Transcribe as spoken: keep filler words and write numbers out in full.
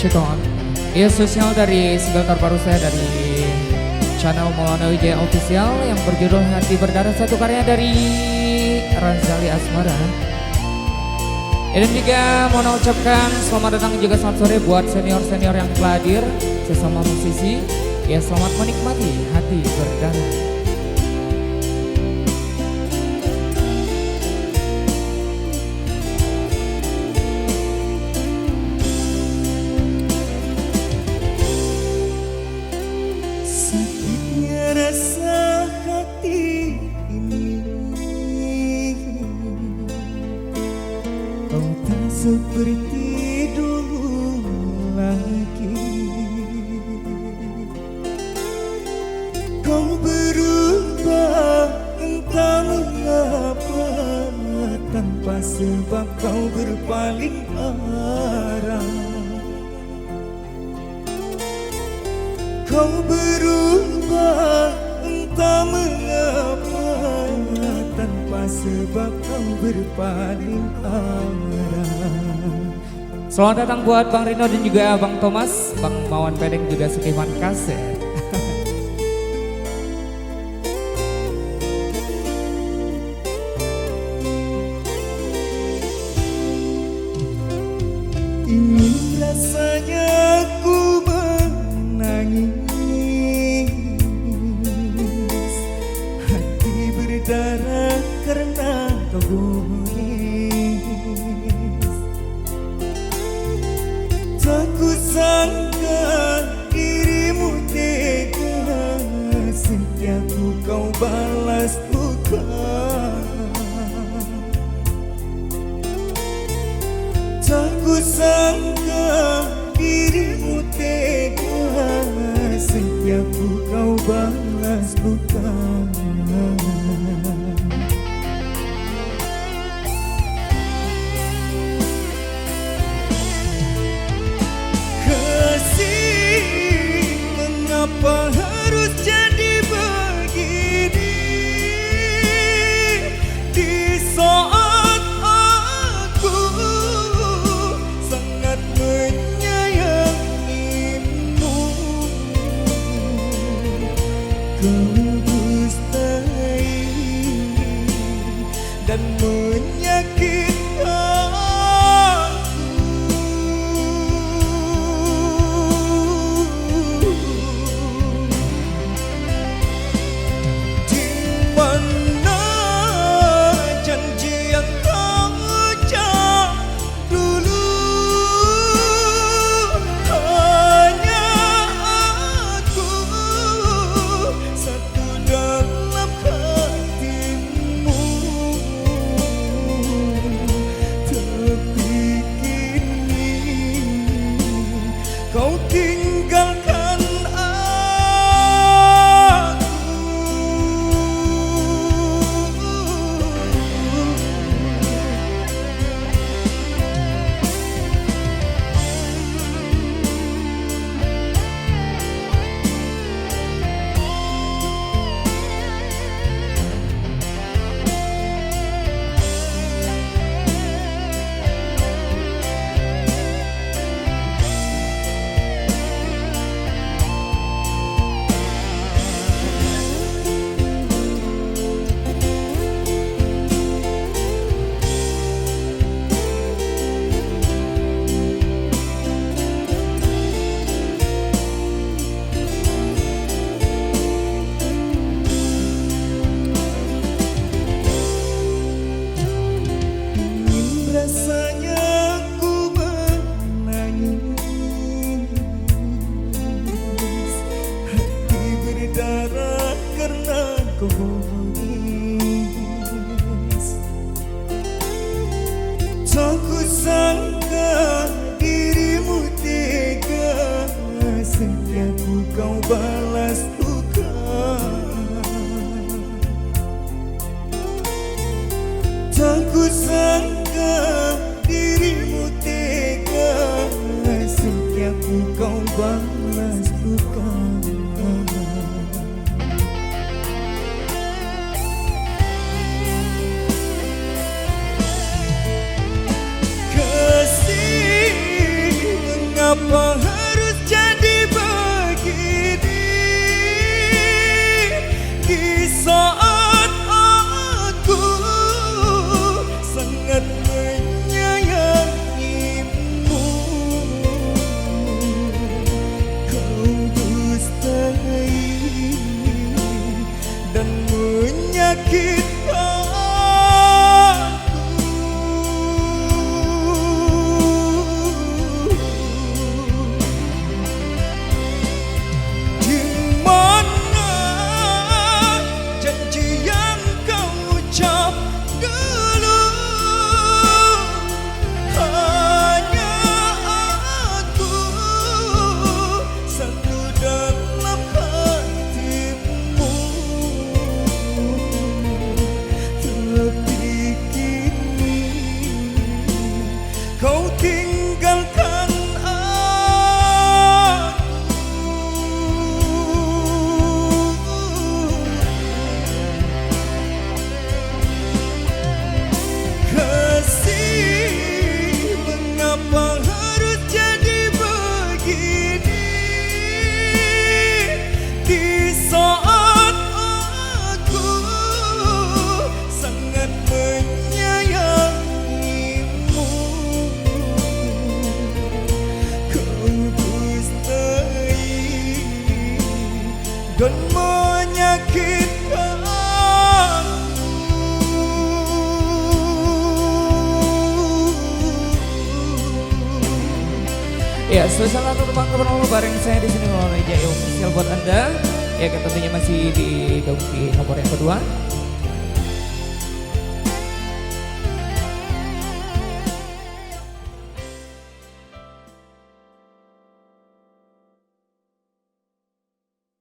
Cekon. Iya, spesial dari single terbaru saya dari channel Maulana Wijaya Official yang berjudul Hati Berdarah Satu, karya dari Razali Asmara. Ya, dan juga mau ucapkan selamat datang juga selamat sore buat senior-senior yang telah hadir, sesama musisi. Ya, selamat menikmati Hati Berdarah. Sakitnya rasa hati ini, kau tak seperti dulu lagi. Kau berubah entah mengapa, tanpa sebab kau berpaling arah. Kau berubah entah mengapa, tanpa sebab kau berpaling arah. Selamat datang buat Bang Rino dan juga Bang Thomas, Bang Mawan Bedeng juga Sukiman Kaset. Ingin rasanya ku menangis, hati berdarah karena kau gores. Tak kusangka dirimu tega, setiaku kau balas bukan. Tak kusangka dirimu tega, setiaku kau balas bukan. Kasih, mengapa harus jadi begini? Di saat aku sangat menyayangimu, kau dustai dan menyakitkan. Di mana janji yang kau ucap dulu? Hanya aku satu dalam hatimu. Tapi kini kau tinggalkan aku. Ingin rasanya ku menangis, hati berdarah karena kau gores. Tak kusangka dirimu tega, setiaku kau balas bukan. Tak kusangka dirimu tega, setiaku kau balas bukan. Kasih, mengapa dan menyakitkanku. Di mana janji yang kau ucap dulu? Hanya aku satu dalam hatimu, tapi kini kau tinggalkan aku. Kasih, mengapa harus jadi begini? Di saat aku sangat menyayangimu, kau dustai dan menyakitkanku. Ya, spesial untuk teman-teman lo, bareng saya di sini, Maulana Ijai Official buat Anda. Ya, kan, tentunya masih di nomor yang kedua.